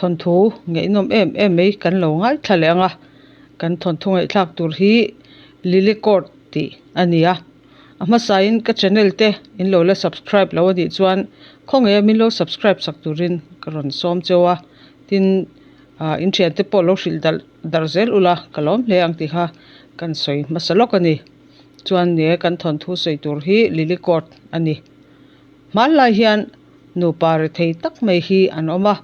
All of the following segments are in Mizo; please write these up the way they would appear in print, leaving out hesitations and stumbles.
Thawnthu ngaihnawm em em mai kan lo ngaithla leh ang a, kan thawnthu ngaihthlak tur hi Lily Court tih a ni a. A hmasain ka channel te in lo la subscribe lo a nih chuan khawngaih a min lo subscribe sak turin ka rawn sawm cheu a, tin ah in thiante pawh lo hrilh darh darh zel ula ka lawm hle ang tih kha kan sawi hmasa lawk a ni. Chuan ni e kan thawnthu sawi tur hi Lily Court a ni. Hmanlai hian nupa rethei tak mai hi an awm a,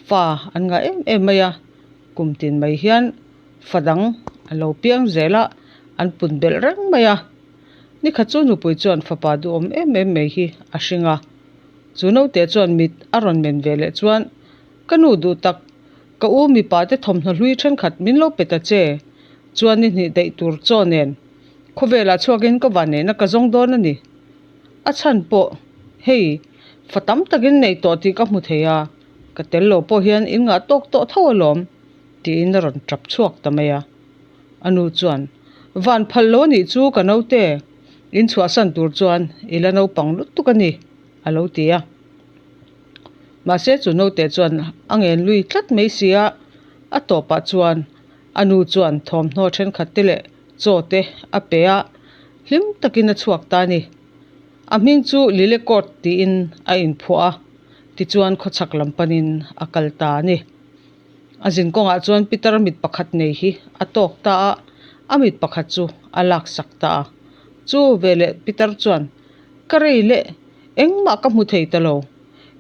fa an ngah em em mai a, kum tin mai hian fa dang a lo piang zel a, an pun belh reng mai a. Nikhat chu nupui chuan fapa duhawm em em mai hi a hring a, chu naute chuan mit a rawn men ve leh chuan, Ka nu duh tak, ka u mipa te thawmhnaw hlui thenkhat min lo pe ta che, chuan ni hnih daih tur chaw nen khawvelah chhuakin ka vanneihna ka zawng dawn a ni. A chhan pawh, hei, fa tam takin nei tawh tih ka hmu thei a, ka tel lo pawh hian in ngah tawk tawh tho alawm, tiin a rawn tap chhuak ta mai a. A nu chuan, Van phal lo a nih chu ka naute, in chhuahsan tur chuan i la naupang lutuk a ni, a lo ti a. Mahse chu naute chuan a ngen lui tlat mai si a, a tawpah chuan a nu chuan thawmhnaw thenkhat te leh chaw te a pe a, hlim takin a chhuak ta a ni. A hming chu Lilekawt tiin a inphuah a, tichuan khawchhak lam panin a kal ta a ni. A zin kawngah chuan Peter mit pakhat nei hi a tawk ta a, a mit pakhat chu a laksak ta a. Chu veleh Peter chuan, Ka rei leh, engmah ka hmu thei ta lo.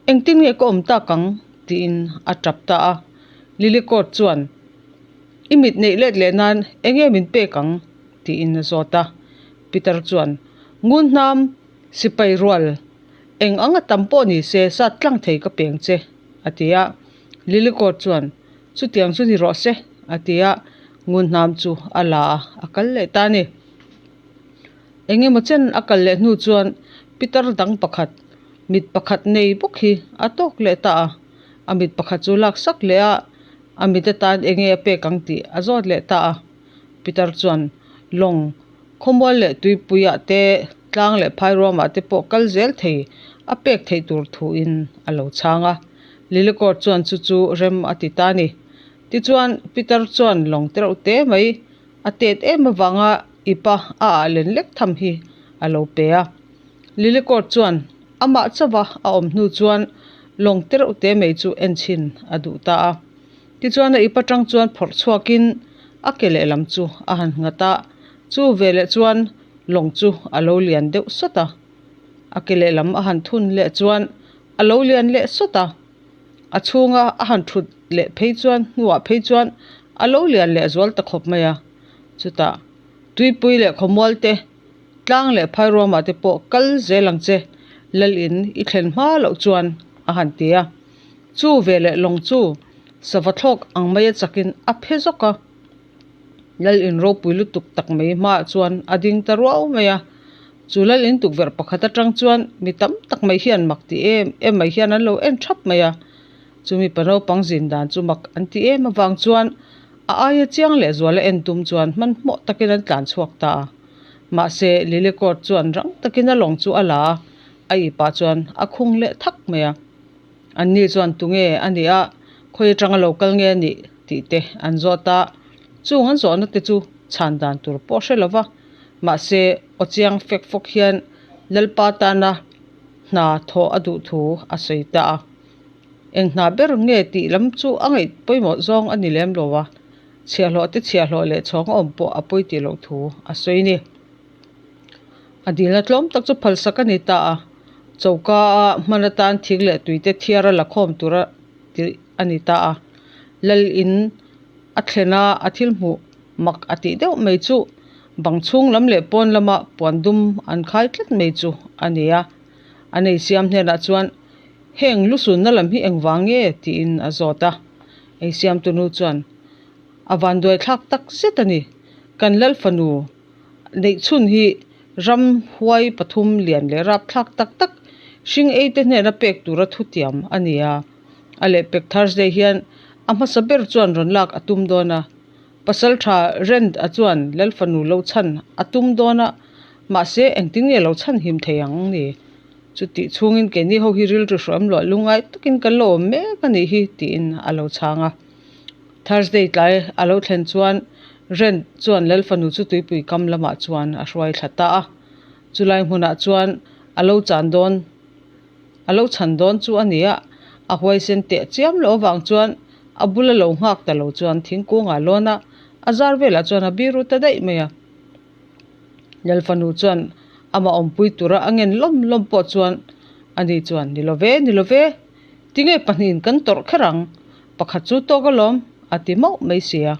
Engtin nge ka awm tak ang? tiin a tap ta a. Lilekawt chuan, I mit neih let leh nan eng nge min pek ang? tiin a zawt a. Peter chuan, Ngun hnam, sipai rual, eng ang a tam pawh ni se sat tlang thei ka peng che, a ti a. Lilikawt chuan, Chutiang chu ni rawh se, a ti a. Ngun hnam chu a la a, a kal leh ta a ni. Eng emaw chen a kal leh hnu chuan Peter dang pakhat, mit pakhat nei bawk hi a tawk leh ta a. A mit pakhat chu lak sak leh a. A mit atan eng nge a pek ang tih a zawt leh ta a. Peter chuan lawng khawmual leh tuipuiah te, tlang leh phairuamah te pawh kal zel thei a pek theih tur thuin a lo chhang a. Lilikawt chuan chu chu rem a ti ta a ni. Tichuan Peter chuan lawng te reuh te mai a tet em avanga ipa a ah len lek tham hi a lo pe a. Lilikawt chuan Amah chauha a awm hnu chuan lawng te reuh te mai chu en chhin a duh ta a. Tichuan a ip atang chuan phawrh chhuakin a ke lehlam chu a han nghat a, chu veleh chuan lawng chu a lo lian deuh sawt a. A ke lehlam a han thun leh chuan a lo lian leh sawt a. A chhunga a han thut leh phei chuan hnuah phei chuan a lo lian leh zual ta khawp mai a. Chutah tuipui leh khawmual te Tlang leh phairuamah te pawh kal zel ang che, Lalin i thlen hma loh chuan a han ti a. Chu veleh lawng chu sava thlawk ang maia chakin a phe zawk a. Lalin ropui lutuk tak mai hmaah chuan a ding ta ruau mai a. Chu Lalin tukverh pakhat atang chuan mi tam tak mai hian mak ti em em mai hian an lo en thap mai a. Chumi pa naupang zin dan chu mak an ti em avang chuan a aia chiang leh zuala en tum chuan hmanhmawh takin an tlan chhuak ta a. Mahse, Lilikawt chuan rang takin a lawng chu a la a, a ipah chuan a khung leh thak mai a. Anni chuan tunge a nih a, khawi atanga lo kal nge a nih tih te an zawt a, chung an zawhna te chu chhan dan tur pawh hre lo va. Mahse, aw chiang fek fawk hian Lalpa tana hna thawh a duh thu a sawi ta a. Eng hna ber nge tih lam chu a ngaih pawimawh zawng a ni lem lo a. Chhiahhlawh te chhiahhlawh leh chhawng a awm pawh a pawi tih loh thu a sawi ni. A dilna tlawm tak chu phalsak a ni ta a, choka a hman atan thing leh tui te thiar a la khawm tura tih a ni ta a. Lal in a thlen a, a thil hmuh mak a tih deuh mai chu bang chhung lam leh pawn lama puan dum an khai tlat mai chu a ni a. A nei siam hnenah chuan heng lusunna lam hi engvang nge tiin a zawt a. Eisiamtu nu chuan, A vanduai thlak tak zet a ni. Kan Lal fanu neihchhun hi ram huai pathum lian leh rap thlak tak tak hring ei te hnena pek tura thutiam a ni a. A lehpek Thursday hian a hmasa ber chuan rawn lak a tum dawn a. Pasal tha Rent a chuan Lal fanu lo chhan a tum dawn a, mahse engtin nge lo chhan him thei ang ni? Chutih chhungin keini ho hi rilru hruam luah lungngai takin kan lo awm mek a nih hi, tiin a lo chhang a. Thursday tlai a lo thlen chuan Rent chuan Lalfanu chu tuipui kam lamah chuan a hruai thla ta a. Chulai hmunah chuan a lo chan dawn a lo chhan dawn chu a ni a, a huaisen teh chiam loh avang chuan a bula lo nghak ta lo chuan thingkungah lawn a, a zar velah chuan a biru ta daih mai a. Lalfanu chuan amah awmpui tura a ngen lawm lawm pawh chuan ani chuan, Ni lo ve, ni lo ve, tinge pahnihin kan tawrh kher ang, pakhat chu tawk alawm, a ti mauh mai si a.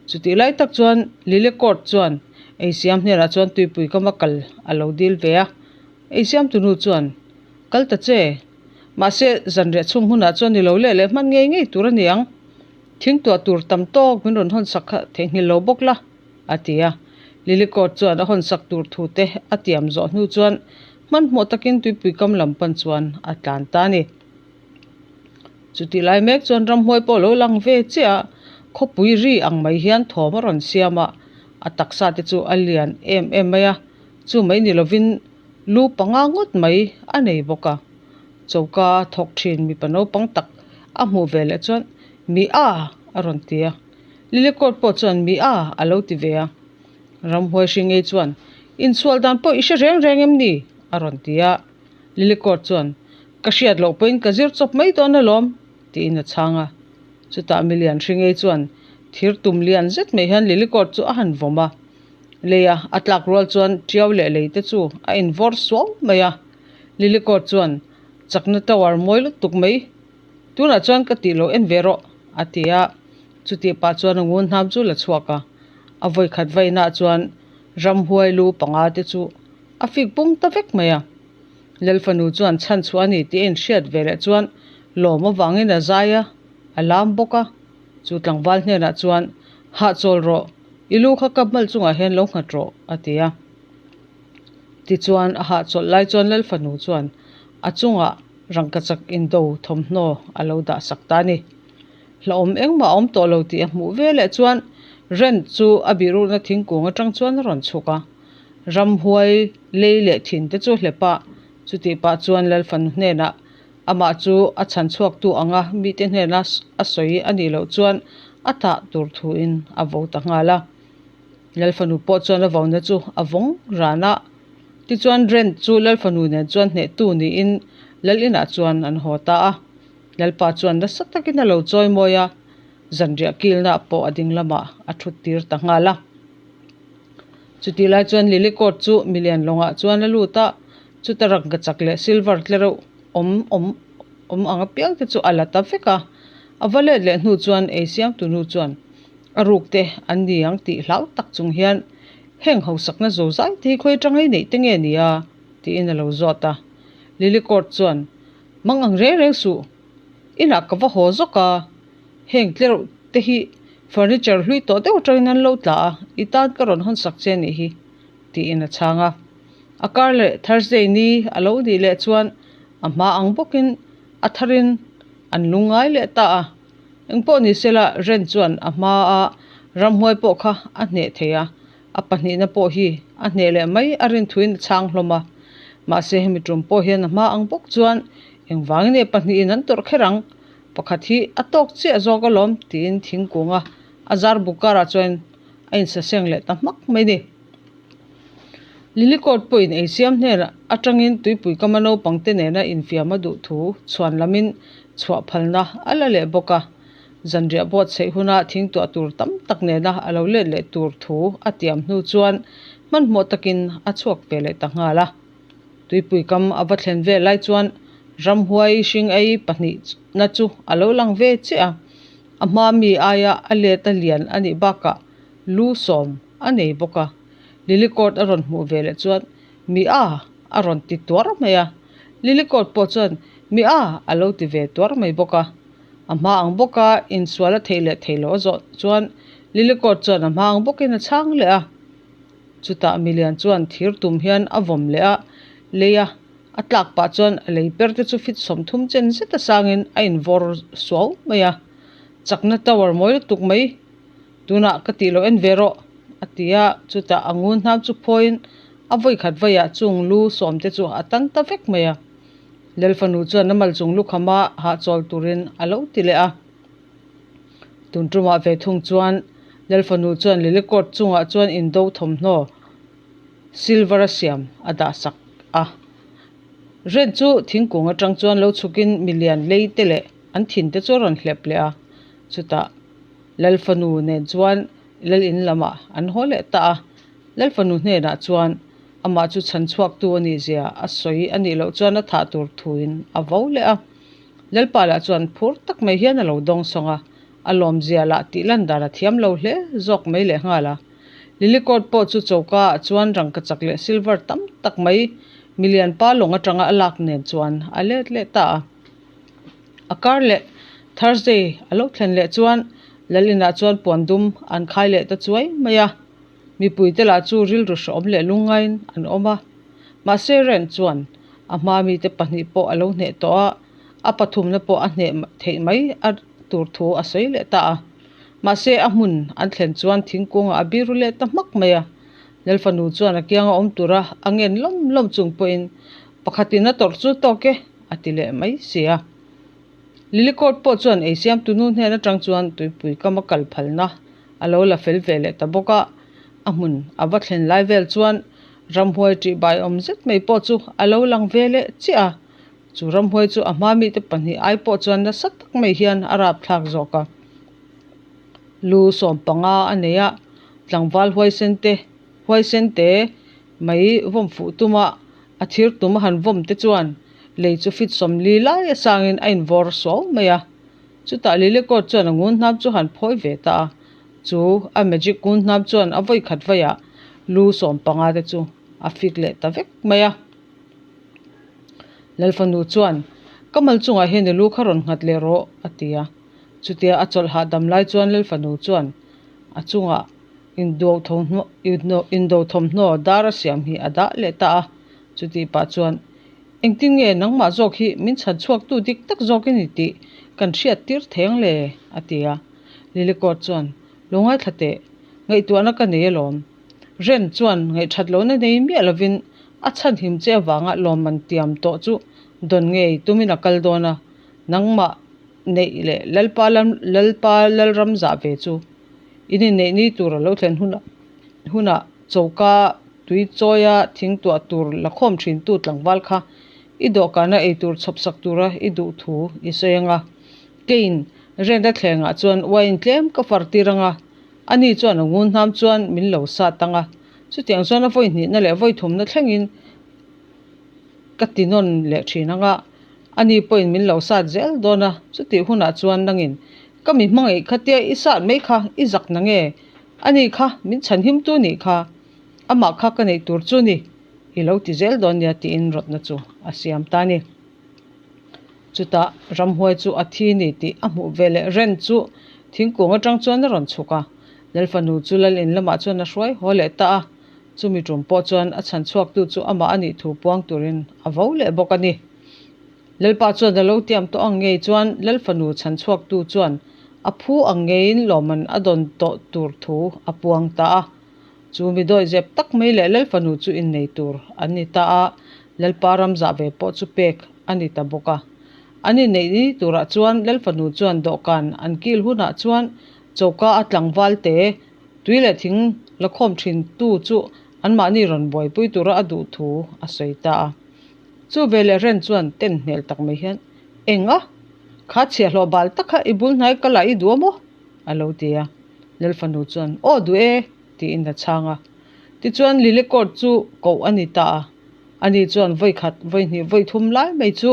Chutih lai tak chuan Lilekawt chuan eisiam hnenah chuan tuipui kama kal a lo dil ve a, eisiam tunu chuan, Kal ta che, mahse zanriah chhung hunah chuan ni lo leh leh hman ngei ngei tur a ni ang, thingtuah tur tam tawk min rawn hawnsak kha theihnghilh lo bawk la. a ti a. Lilikawt chuan a hawnsak tur thu te a tiam zawh hnu chuan hmanhmawh takin tuipui kam lam pan chuan a tlan ta a ni. Chutih lai mek chuan ramhuai pawh a lo lang ve chiah a, khawpui ri ang mai hian thawm a rawn siam a, a taksa te chu a lian em em mai a, chu mai ni lovin lu panga ngawt mai a nei bawk a. Choka thawk thin mipa naupang tak a hmuh ve leh chuan, Mi a! a rawn ti a. Lilikawt pawh chuan mi a a lo ti ve a. Ramhuai Hringei chuan, Insual dan pawh i hre reng reng em ni? a rawn ti a. Lilikawt chuan, Ka hriat loh pawhin ka zir chawp mai dawn alawm, tiin a chhang a. Chutah Milian Hringei chuan thir tum lian zet mai hian Lilikawt chu a han vawm a. Leia a tlak rual chuan tiau leh lei te chu a invawr suau mai a. Lilikawt chuan, Chakna tower mawi lutuk mai, tunah chuan ka tih lo en ve rawh, a ti a. Chutih pah chuan a ngun hnam chu la chhuak a, a vawi khat vainah chuan ramhuai lu panga te chu a fik pung ta vek mai a. Lalfanu chuan chhan chhuah a ni tih a inhriat ve leh chuan lawm avangin a zai a, a lam bawk a. Chu tlangval hnenah chuan, Hahchawl rawh, i lu kha ka hmal chungah hian lo nghat rawh, a ti a. Tichuan a hahchawlh lai chuan Lalfanu chuan a chungah rangkachak indo thawmhnaw a lo dah sak ta a ni. Hlauhawm engmah a awm tawh lo tih a hmuh ve leh chuan Rent chu a bihrukna thingkung atang chuan a rawn chhuk a. Ramhuai lei leh thin te chu hlep a, chutih pah chuan Lalfanu hnenah amah chu a chhan chhuaktu anga mite hnena a sawi a nih loh chuan a tah tur thuin a vo ta nghal a. Lalfanu pawh chuan a vona chu a vawng ran a. Tichuan Rent chu Lalfanu nen chuan hnehtu niin Lal inah chuan an haw ta a. Lalpa chuan nasa takin a lo chawi mawi a, zanriah kilna pawh a ding lamah a thut tir ta nghal a. Chutih lai chuan Lily Court chu milian lawngah chuan a lut a, chuta rangkachak leh silver tle reuh awm awm awm ang apiang te chu a la ta vek a. A va let leh hnu chuan ei siamtu nu chuan a ruk te an ni ang tih hlau tak chung hian heng hausakna zozai te hi khawi atanga i neih te nge ni a? tiin a lo zawt a. Lily Court chuan Mang ang reng reng suh, inah ka va haw zawk a, heng tlereuh te hi furniture hlui tawh deuh atangin an lo tla a, i tan ka rawn hawn sak che anih hi, tiin a chhang a. A kar leh Thursday ni a lo nih leh chuan a hma ang bawkin a tharin an lungngai leh ta a. Engpawh ni sela Ren chuan a hma a ramhuai pawh kha a hneh thei a, A pahnihna pawh hi a hneh leh mai a rin thuin a chhang hlawm a. Mahse hemi tum pawh hian a hma ang bawk chuan engvangin nge pahnihin an tawrh kher ang? Pakhat hi a tawk chiah zawk alawm tiin thingkunga a zar buk karah chuan a insaseng leh ta hmak mai ni. Lilikawt pawhin eisiam hnenah atangin tuipui kama naupangte nena infiam a duh thu chhuan lamin chhuah phalna a la leh bawk a. Zanriah buatsaih huna thingtuah tur tam tak nena a lo let leh tur thu a tiam hnu chuan hmanhmawh takin a chhuak ve leh ta nghal a. Tuipui kam a va thlen vel lai chuan ramhuai hring ei pahnihna chu a lo lang ve chiah a, a hma mi aia a let a lian a nih bakah lu sawm a nei bawk a. Lilikawt a rawn hmuh ve leh chuan Mi a! a rawn ti tuar mai a. Lilikawt pawh chuan Mi a! a lo ti ve tuar mai bawk a. A hma ang bawka insual a theih leh theih loh a zawh chuan Lilikawt chuan a hma ang bawkin a chhang leh a. Chutah milian chuan thir tum hian a vawm leh a, lei a, a tlak pah chuan a lei per te chu fit 30 chen zet a sangin a invawr suau mai a. Chakna tower mawi lutuk mai tunah ka tih loh en ve rawh a ti a, chutah a ngun hnam chu phawiin A vawikhat vaiah chung lu sawmte chu a tan ta vek mai a. Lalfanu chuan a mal chung lukhama hahchawl turin a lo ti leh a. Tun tumah ve thung chuan Lalfanu chuan Lily Court chungah chuan indo thawmhnaw silver a siam a dah sak a. Ren chu thingkung atang chuan lo chhukin milian lei te leh an thin te chu a rawn hlep leh a. Chutah Lalfanu nen chuan Lal in lamah an haw leh ta a. Lalfanu hnenah chuan amah chu chhan chhuaktu a nih zia a sawi a nih loh chuan a thah tur thuin a vo leh a. Lalpa lah chuan phur tak mai hian a lo dawng sawng a, a lawmzia lah tih lan dan a thiam lo hle zawk mai leh nghal a. Lily Court pawh chu choka ah chuan rangkachak leh silver tam tak mai milian pa lawng atanga a lak nen chuan a let leh ta a. A kar leh Thursday a lo thlen leh chuan Lalinah chuan puan dum an khai leh ta chuai mai a. Mipuite lah chu rilru hrehawm leh lungngaiin an awm a. Mahse Ren chuan a hma mite pahnih pawh a lo hneh tawh a, a pathumna pawh a hneh theih mai a tur thu a sawi leh ta a. Mahse a hmun an thlen chuan thingkungah a biru leh ta hmak mai a. Lalfanu chuan a kianga awm tura a ngen lawm lawm chung pawhin pakhatin a tawrh chu tawk e a ti leh mai si a. Lilikawt pawh chuan eisiamtu nu hnen atang chuan tuipui kam a kal phalna a lo la fel ve leh ta bawk a, a hmun a va thlen lai vel chuan ramhuai ṭih bai awm zet mai pawh chu a lo lang ve leh chiah a, chu ramhuai chu a hma mite pahnih ai pawh chuan nasa tak mai hian a rap thlak zawk a. Lu sawm panga a nei a, tlangval huaisen te huaisen te mai vawm fuh tuma a thir tum a han vawm te chuan lei chu fit sawmli lai a sangin a invawr suau mai a. Chutah Lilekawt chuan a ngun hnam chu han phawi ve ta a, chu a magic ngun hnam chuan a vawi khat vaiah lu 15 te chu a fik leh ta vek mai a. Lalfanu chuan, Ka mal chungah hian i lu kha rawn nghat leh rawh, a ti a. Chutia a chawlh hahdam lai chuan Lalfanu chuan a chungah indo thawmhnaw dar a siam hi a dah leh ta a. Chutih pah chuan, Engtin nge nangmah zawk hi min chhan chhuaktu dik tak zawk i ni tih kan hriat tir theng le? a ti a. Lilikawt chuan, Lo ngaithla teh, ngaihtuahna ka nei alawm. Ren chuan ngaihthat lohna nei miah lovin a chhan him che avanga lawmman tiam tawh chu dawn ngei tumin a kal dawn a, nangmah neih leh Lalpa Lalpa Lalram zah ve chu in inneih ni tur a lo thlen hunah hunah choka Tui chawia thing tuah tur la khawm thintu tlangval kha i dawhkana ei tur chhawp sak tura i duh thu i sawi ang a. Keiin rent a thlengah chuan uaiin tlem ka far tir ang a, ani chuan a ngun hnam chuan min lo sat ang a. Chutiang chuan a vawi hnihna leh vawi thumna thlengin ka ti nawn leh thin ang a, ani pawhin min lo sat zel dawn a. Chutih hunah chuan nangin ka mi hmangaih khatia i sat mai kha i zak na nge? Ani kha min chhanhimtu nih kha. Amah kha ka neih tur chu ni, i lo ti zel dawn nia tiin rawtna chu a siam ta a ni. Chutah ramhuai chu a thi ni tih a hmuh ve leh Ren chu thingkung atang chuan a rawn chhuk a, Lalfanu chu lal in lamah chuan a hruai haw leh ta a, chumi tum pawh chuan a chhan chhuaktu chu amah a nih thu puang turin a vo leh bawk a ni. Lalpa chuan a lo tiam tawh ang ngei chuan Lalfanu chhan chhuaktu chuan a phu ang ngeiin lawmman a dawn tawh tur thu a puang ta a. Chu mi dawihzep tak mai leh Lalfanu chu innei tur an ni ta a, Lalpa ram zah ve pawh chu pek a ni ta bawk a. An inneih ni turah chuan Lalfanu chuan dawhkan an kil hunah chuan choka a tlangval te tui leh thing la khawm thin tu chu anmahni rawn buaipui tura a duh thu a sawi ta a. Chu veleh Ren chuan ten hmel tak mai hian, Eng a? Kha chhiahhlawh bal tak kha i bul hnai ka lah i duh a maw? a lo ti a. Lalfanu chuan, Aw duh e, tiin a chhang a. Tichuan Lilekawt chu koh a ni ta a. Ani chuan vawi khat, vawi hnih, vawi thum lai mai chu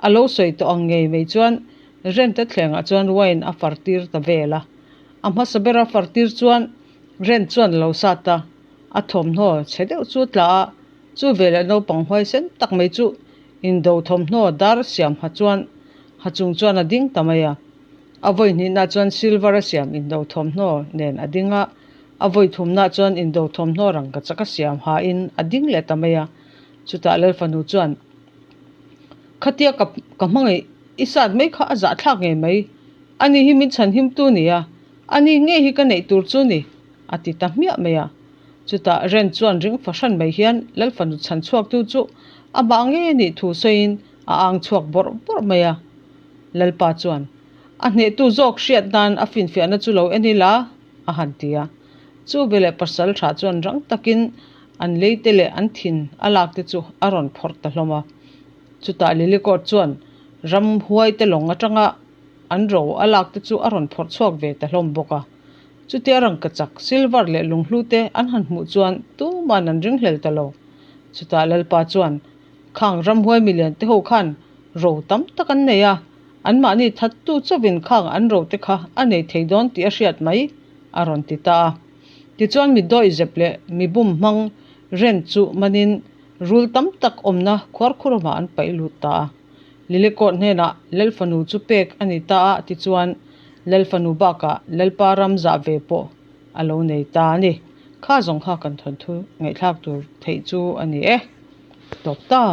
a lo sawi tawh ang ngei mai chuan Rent-a thlengah chuan wine a far tir ta vel a. A hmasa bera far tir chuan Rent chuan a lo sat a, a thawmhnaw chhe deuh chu a tla a, chu veleh naupang huaisen tak mai chu indo thawmhnaw dar siam ha chuan ha chung chuan a ding ta mai a. A vawi hnihna chuan silver a siam indo thawmhnaw nen a ding a, a vawi thumna chuan indo thawmhnaw rangkachak a siam hain a ding leh ta mai a. Chutah Lalfanu chuan, Khatia ka ka hmangaih i sat mai kha a zahthlak ngei mai, ani hi min chhanhimtu ni a, ani ngei hi ka neih tur chu ni, a ti ta hmiah mai a. Chutah Ren chuan ring fahran mai hian Lal fanu chhan chhuaktu chu amah ngei a nih thu sawiin a ang chhuak bawrh bawrh mai a. Lalpa chuan, A hnehtu zawk hriat nan a finfiahna chu lo en ila, a han ti a. Chu veleh pasal tha chuan rang takin an leite leh an thin a lakte chu a rawn phawrh ta hlawm a. Chutah Lilikawt chuan ramhuaite lawng atanga an ro a lakte chu a rawn phawrh chhuak ve ta hlawm bawk a. Chutia rangkachak, silver leh lunghlu te an han hmuh chuan tuman an ringhlel ta lo. Chutah Lalpa chuan, Khang ramhuai milian te ho khan ro tam tak an nei a, anmahni thattu chauhin khang an ro te kha a nei thei dawn tih a hriat mai, a rawn ti ta a. Tichuan mi dawihzep leh mi bum hmang rent chu manin rul tam tak awmna khuarkhuramah an paih lut ta a. Lilikawt hnenah Lal fanu chu pek a ni ta a, tichuan Lal fanu bakah Lalpa ram zah ve pawh a lo nei ta a ni. Kha zawng kha kan thawnthu ngaihthlak tur theih chu a ni e. Tawp ta.